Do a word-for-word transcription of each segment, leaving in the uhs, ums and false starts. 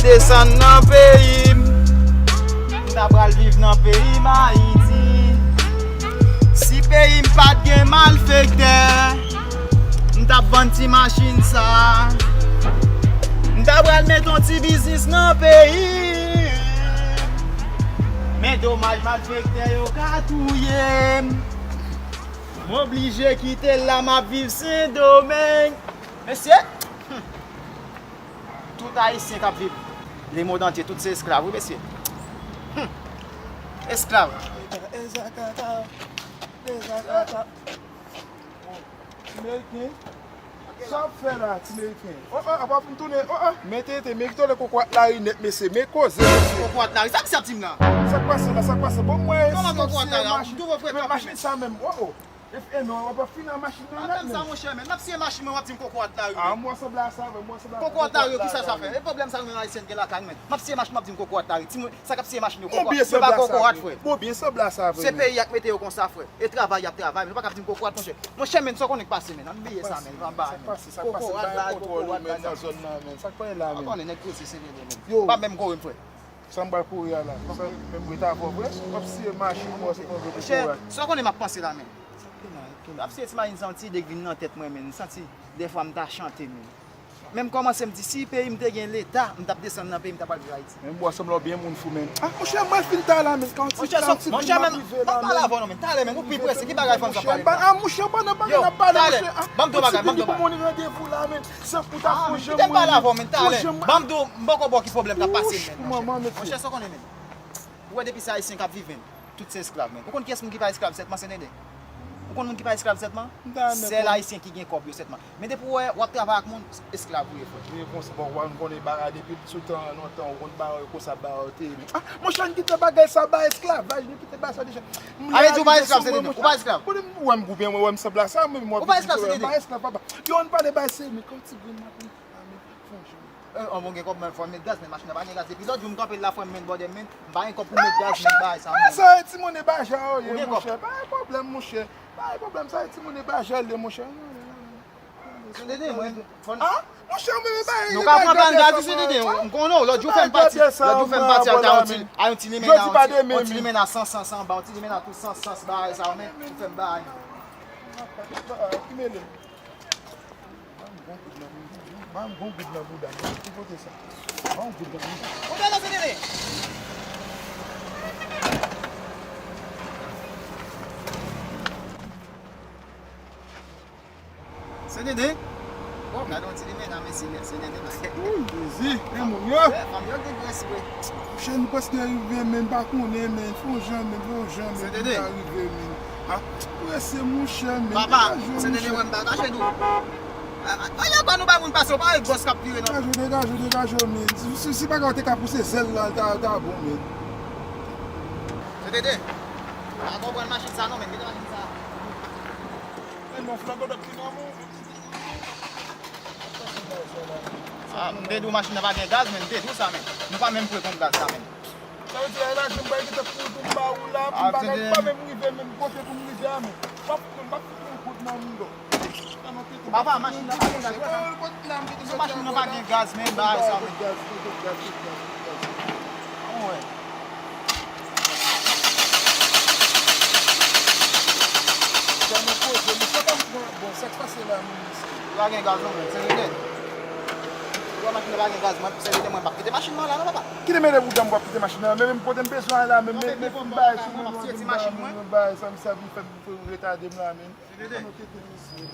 Desann nan peyi m. M ta pral viv nan peyi m Ayiti. Si peyi m pa t gen malfektè, m t ap vann ti machin sa. M ta pral met yon ti biznis nan peyi m. Men domaj, malfektè yo ka touye m. M oblije kite l la, m ap viv Sendomeng. Mesye, tout Ayisyen k ap viv lemonn antye, tout se esklav, wi, mesye. Hmm. Esklav. Ti Meriken, sa w ap fè la, Ti Meriken? Oh, oh, apa pou m tounen? Oh, oh. Men tete, men ki tole kokorat lari nèt, mesye. Men koze, mesye. Kokorat lari, sa misye ap di m la? Sa k pase la, sa k pase? Bon, mwen, kòman kokorat lari? Machin sa menm, oh, oh. E, e non, w ap fini an machin nan nèt, men. Sa, monchè, men. M ap siye machin mwen, w ap di m kokorat lari. Ah, mwen sanble a sa, mwen sanble a kokorat lari, kisa sa fè? E pwoblèm sa nou menm Ayisyen n gen lakay nou, men. M ap siye machin, w ap di m kokorat lari. Timoun, sa k ap siye machin yo, kokorat. Yo pa kokorat, frè. Bon, byen sanble a sa, vre. Se peyi a k mete yo konsa, frè. E travay y ap travay, men yo pa ka di m kokorat, monchè. Monchè, men, sa w konnen k pase, men. Ann bliye sa, men. Ann ba, men. Kokorat lari, kokorat lari, sa. Sa k pase la, men? Ou konnen nèg koze se nèg, men. Yo. Pa menm kore m, frè. Sa m pral kouri a la? Sa menm ret avè w vre? W ap siye machin, w ap siye kokorat. Monchè, sa w konnen m ap panse la, men. W ap siye ti machin, sa yon ti ide k vin nan tèt mwen, men. M santi dèfwa m ta chante, men. Men m kòmanse, m di, si peyi m te gen leta, m t ap desann nan peyi m, m ta pral viv Ayiti. Men m wè w sanble w byen moun fou, men. Ah, monchè, m pral fin ta la, men. Monchè, monchè, men, m ap pale avè w non, men. Talè, men, ou pi prese, ki bagay fanm sa pale la? Ah, monchè, pandan, pandan n ap pale, monchè. Ah, ban m di w bagay, ban m di w bagay. Ou di pou moun randevou la, men. San pou ta fon janm mwen, men. Ban m di w, m poko ba w ki pwoblèm k ap pase, men, monchè. Monchè, sa w konnen, men. Ou wè depi se Ayisyen k ap viv, men. Tout se esklav, men. Ou konn kiyès moun ki pa esklav sètman, Sendomeng? Ou konn moun ki pa esklav sètman? Sèl Ayisyen ki gen kòb yo sètman. Men depi w wè w ap travay ak moun, esklav ou ye, frè. Wi, konsa, bon, w konnen bagay depi sou tan lontan, ou konn bagay konsa, bagay te ye, men. Ah, monchè, n kite bagay sa, bagay esklavaj, nou kite bagay sa deja. Ale di w pa esklav, Sendomeng. Ou pa esklav. Ou wè m, ou byen, ou wè m sanble a sa, men m wè. Ou pa esklav, Sendomeng. M pa esklav, papa. Yo, ann pale bagay serye, men, kòm ti grenn m ap la, men, franchman. Eh, oh, bon, gen kòb, men, fò m met gaz, men, machin nan pa gen gaz. Depi lòt jou m kanpe la, frè m, men, bòdè m, men, m pa gen kòb pou m met gaz, men, bagay sa, men. Sa, ti moun e baja, oh, ye, monchè. Pa gen pwoblèm, monchè. Pa gen pwoblèm, sa, ti moun e baja, le, monchè. Sendomeng, mwen, fò n... Ah, monchè, mwen, men, bagay, nou ka pran bagay sa, gaz, Sendomeng, m konnen w, lòt jou fè m pati, lòt jou fè m pati ak yon ti, ak yon ti limena, yon ti, yon ti limena san, san, san, ba, yon ti limena tou san, san, bagay sa, men, ou fè m bagay. Ki mele? Ban m gon goud nan bouda m. Ban m gon goud nan bouda m. Ki kote sa? Ban m goud nan bouda m. Kote la, Sendomeng? Sendomeng? Oh, gade yon ti limena, mesye, Sendomeng. Ooh, Jezi, men moun yo. Eh, fanm yo gen grès, vre. Monchè, nou prèske rive, men m pa konnen, men fè yon jan, men fè yon jan, men pou nou rive, men. Ah, prese, monchè, men degaje w, monchè. Papa, se te de mwen m pa kache tou. Ay, ankò nou bay moun pase, ou pa wè bòs k ap vire nan. Degaje w, degaje w, degaje w, men. Si, si, si bagay te ka pouse zèl la, l ta, l ta bon, men. Se te de. Pa konprann machin sa non, men. Kite machin sa. Men non, flanbo dòt ki nan men w. Ah, m te di w machin nan pa gen gaz, men m te di w sa, men. Nou pa menm pre kont gaz la, men. Sa vle di, la, jen bay ki te pou, pou m ba ou la, pou m bagay, m pa menm rive, menm kote pou m rive a, men. M ap fout, m ap fout yon kout nan mouda w. Papa, machin nan pa gen gaz, wè sa. Se machin nan pa gen gaz, men, bagay sa, men. Ann wè. Bon, sa k pase la, menm, mesye? Li pa gen gaz non, men, se rete. Ou wè machin nan pa gen gaz, mwen, se rete, mwen, m ap kite machin nan la, non, papa. Kite mele bouda m, w ap kite machin nan, men, men, kote m bezwen al la, men, men, men, fè m bay sou mwen, mwen, mwen, bay, sa m sèvi, fè m retade m la, men. Ann kite, mesye.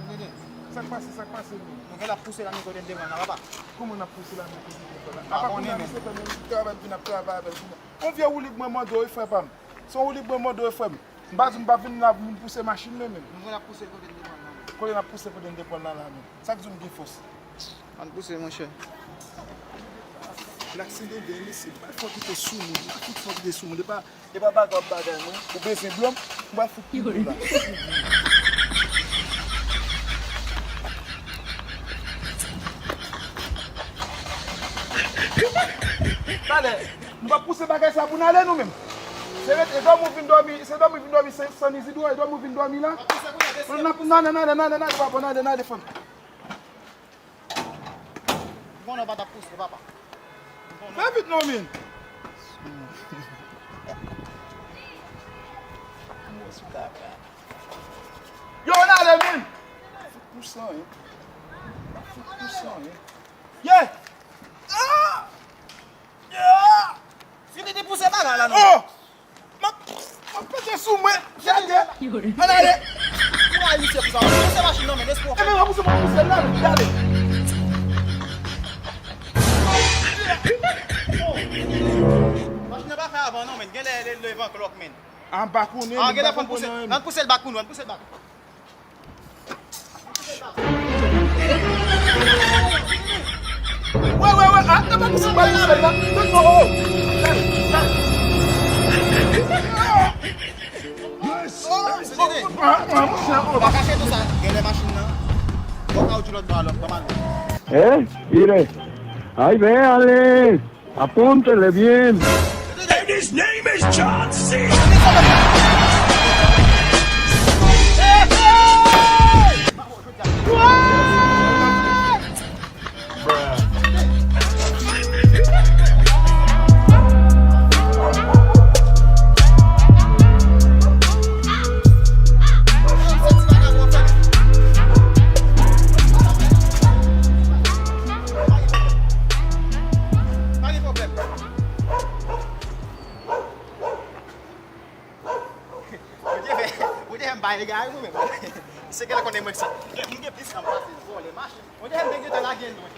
Sa k pase, sa k pase, men? Nou gen l ap pouse la, men kote n te pran la, papa. Kòman n ap pouse la, men kote n te pran la? Apa kounye a, misye fè menm travay, vin ap travay avè l kounye a. On vye woulib mwen mande w, wi, frè pa m. Se yon woulib mwen mande w, wi, frè m. M pa di m pa vin la pou m pouse machin nan, men. Nou gen l ap pouse l kote n te pran l la, men. Kote n ap pouse kote n te pran l la, la, men. Sa k di w m gen fòs? Ann pouse, monchè. Laksidante, mesye, pa fò kite sou moun, pa fout fò kite sou moun, e pa, e pa bagay w ap bagay, non. Ou bezwen dlo m? M pral fout pipi w la. Talè, nou p ap pouse bagay sa pou n ale, nou menm. Se rete, e dòmi w vin dòmi, se dòmi w vin dòmi san, san Izidro, e dòmi w vin dòmi la. N ap, n ap, n ale, n ale, n ale, n ale, papa, n ale, n ale, frè m. M konnen w pa t ap pouse, papa. Fè vit non, min. Yo, n ale, min. Fout pou san, hein. Fout pou san, hein. Yeah! Ah! Yeah! Fini de pouse bagay la, non? Oh! M ap, m ap pete sou mwen. Gade. Ann ale. Ou rayi misye pou sa. Pouse machin nan, men, lespwa. Enben, w ap pouse, m ap pouse l la, gade. Machin nan pa fè avan, non, men. Genlè li leve an klòk, men. An pa konnen, ah, genlè fò n pouse. Ann pouse l bak pou nou, ann pouse l bak. Wè, wè, wè, ah, nan pa pouse, pa pouse la. Non, non, oh. Oh, se tande. Ah, ah, monchè, oh. Pa kache tou sa. Genlè machin nan. Bon, kawoutchou lòt bò a, lòt bò a. Eh, mire. Ay, ven, ale. Apúntele bien. And his name is John C. Pa gen pwoblèm. Bondye fè, Bondye fè m pa egare mwen menm. Se genlè konnen mwen sa. M gen plis nan pase vòlè machin. Bondye fè m te gentan lage l lwen.